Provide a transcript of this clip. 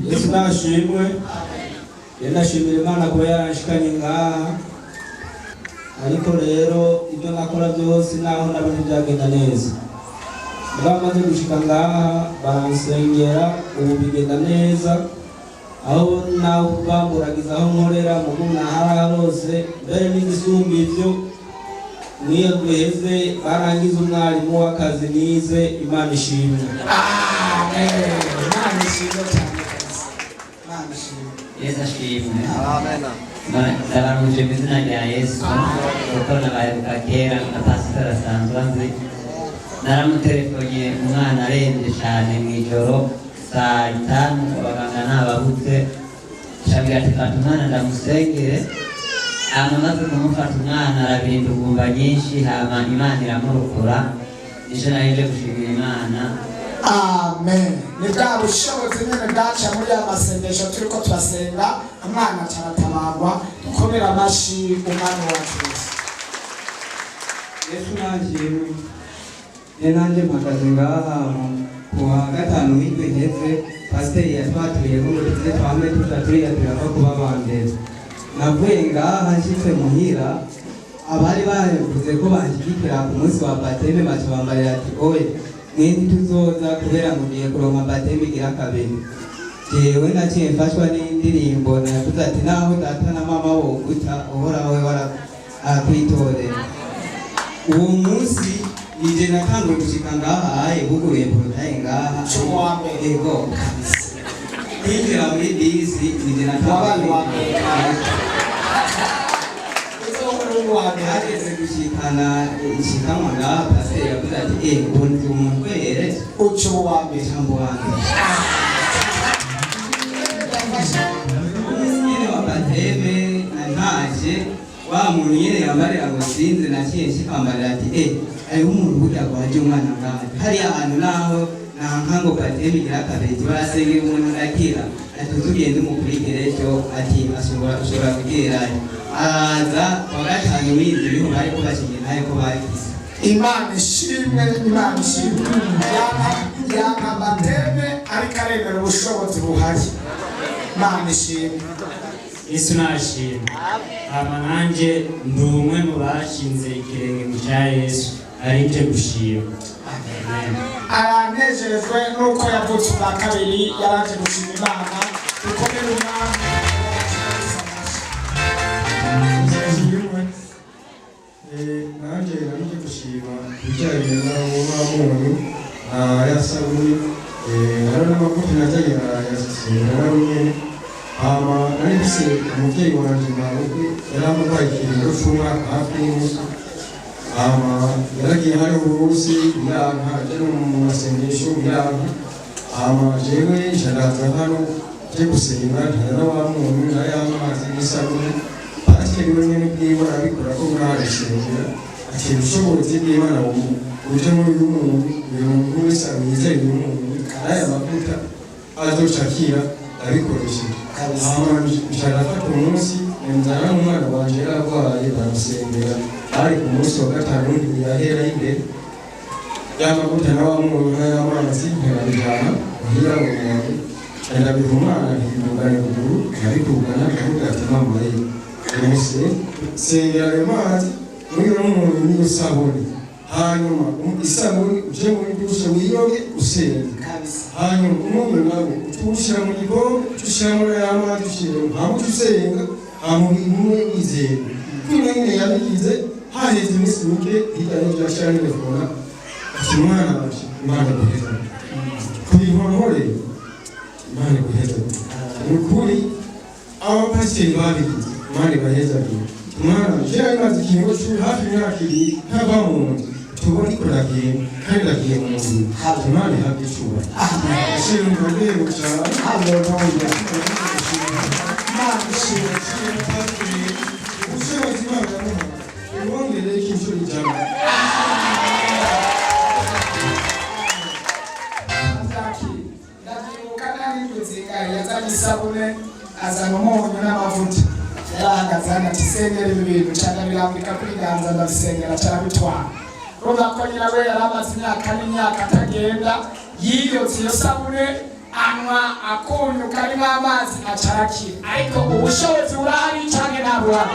Yesu nashimwe. Ndashimira Imana kuba yaranshikanye ngaha, ariko rero ibyo nakora byose naho nabyo ntibyagenda neza. Mugabo maze gushika ngaha baransengera, ubu bigenda neza. Aho naho bamburagiza aho nkorera mugu nahararose mbere n'igisumba ivyo. Mwiyo duheze barangiza umwarimu w'akazi nize. Imana ishimwe. Amen. Imana ishimwe cyane kabisa, Imana ishimwe. Yesu ashimwe. Ndabaramuje mu izina rya Yesu, kuko nabaheruka kera na pasitori asanzwe anzi. Naramutelefonnye umwana arembye cyane mu ijoro saa 5, abaganga ntababutse. Shabwira ati: "Fata umwana ndamusengere." Hama maze kumufata, umwana arabinda ugumba nyinshi, hama Imana iramurokora. Nico nari gushimira Imana. Amen. Ni bwa bushobozi nyine bwaca muri ya masengesho turiko turasenga, umwana acaratabarwa. Dukomere amashi Umwami wacu Yesu. Yesu nashimwe. Ne nanjye mpagaze ngaha ku wa gatanu w'indwi iheze, pasiteri yatwaturiye ngo tuze twame tuza turiya turava kuba aba mbere. Navuye ngaha nshitse muhira, abari bavuze ko banshyigikira ku munsi wa baptême baca bambarira ati: "Oya, mwe ntituzoza kubera mugiye kuronka baptême igira kabiri." Jewe naciye mfashwa n'indirimbo navuze ati: "Naho data na mama boguta, Uhoraho we arakwitorera." Uwo munsi nije natanguye gushika ngaha aye buguruye portail ngaha. Cumi wa mbere. Ego, kwinjira muri bisi nije. Wabaye uwa mbere. Natanguye. Uzohora uwa mbere. Hageze gushikana ishikanwa ngaha, pasiteri yavuze ati: "Eh, ubu ndi umuntu kwere." Uca uwa mbere. Ijambo wa mbere. Umunsi nyene wa baptême ntaje, wa muntu nyene yambarira ngo sinze, naciye nshikambarira ati: "Eh, hariho umuntu burya gwaje umwana ngaha hariya hantu, naho nanka ngo baptême igira kabiri, barasengera umuntu agakira." Ati: "Tugende umukurikire ejo." Ati: "Ashobora ushobora kugerayo." Araza wa gatanu w'indwi, niho bariko bashinga intahe ko bafise. Imana ishimwe, Imana ishimwe. Yanka baptême, ariko aremera ubushobozi buhari. Imana ishimwe. Yesu nashimwe. Hama nanjye ndi umwe mu bashinze ikirenge mu cya Yesu, ari nje gushima. Amen. Aranejejwe nuko yavutse ubwa kabiri, yaraje gushima Imana. Dukomere Umwami wacu Yesu amashyi. Ishimwe. Nanjye narije gushima ibijyanye na munyu ya sabuni, hariho n'amavuta najyaga yasenga nawe nyene. Hama nari mfise umuvyeyi wanje mabukwe yari amurwaye ikiringo c'umwaka hafi n'inusu. Hama yaragiye hariho umunsi biranka, aja no mu masengesho biranka. Hama jewe nca ndaza hano nje gusenga, ntara wa munyu na y'amazi n'isabune. Pasiteri we nyene bwiwe arabikora ko mwarisengera, ati: "Ubushobozi bw'Imana buje muri uyu muntu, uyu muntu wese amwizeye uyu muntu n'aya mavuta azoca akira." Abikoresheje, hama nca ndafata umunsi nzana n'umwana wanje yararwaye, baramusengera. Hari ku munsi wa gatanu w'indwi yahera y'imbere, ya mavuta na wa munyu n'ay'amazi ntirabijana muhira ngo muntu ndabiha umwana, ntibidugane ruguru, ndabidugana, ndavuga ati: "Mama ye, umuse sengera ayo mazi muri uno munyu n'iyo sabuni, hanyuma isabuni uje muri douche wiyoge usenge, hanyuma umunyu nawo utuwushyira mu gikombe, utushyiramo n'aya mazi, ushyiremo, hama uca usenga, hama umwe wizeye." Kuri nyine yabigize, haheze iminsi mike, hirya n'ejo ashira telefona ati: "Mwana wanje, Imana iguheza ku bintu wankoreye, Imana iguheza." Ni ukuri abapasiteri babigize, Imana ibahezagire. Mwana je nari maze ikiringo hafi imyaka 2 ntava mu nzu, tubona iko ndagenda kandi ndagiye mu nzu. Imana ihabwe icubahiro. Ishimwe rwego cyane. Haleluya, Imana ishimwe. Ubushobozi Imana yamuhaye ibongereye inshuro 100. Ndabyibuka nari zingahe, yazanye isabune, azana umunyu n'amavuta. Yarahagaze hano ati: "Sengera ibi bintu." Cyane birambika kuri ganza, ndabisengera, carabitwara. Urumva ko nyirawe yari amaze imyaka n'imyaka atagenda, yiyotse iyo sabune. Anywa akunyu karimo amazi, acarakira. Ariko ubushobozi burahari canke nta buhari?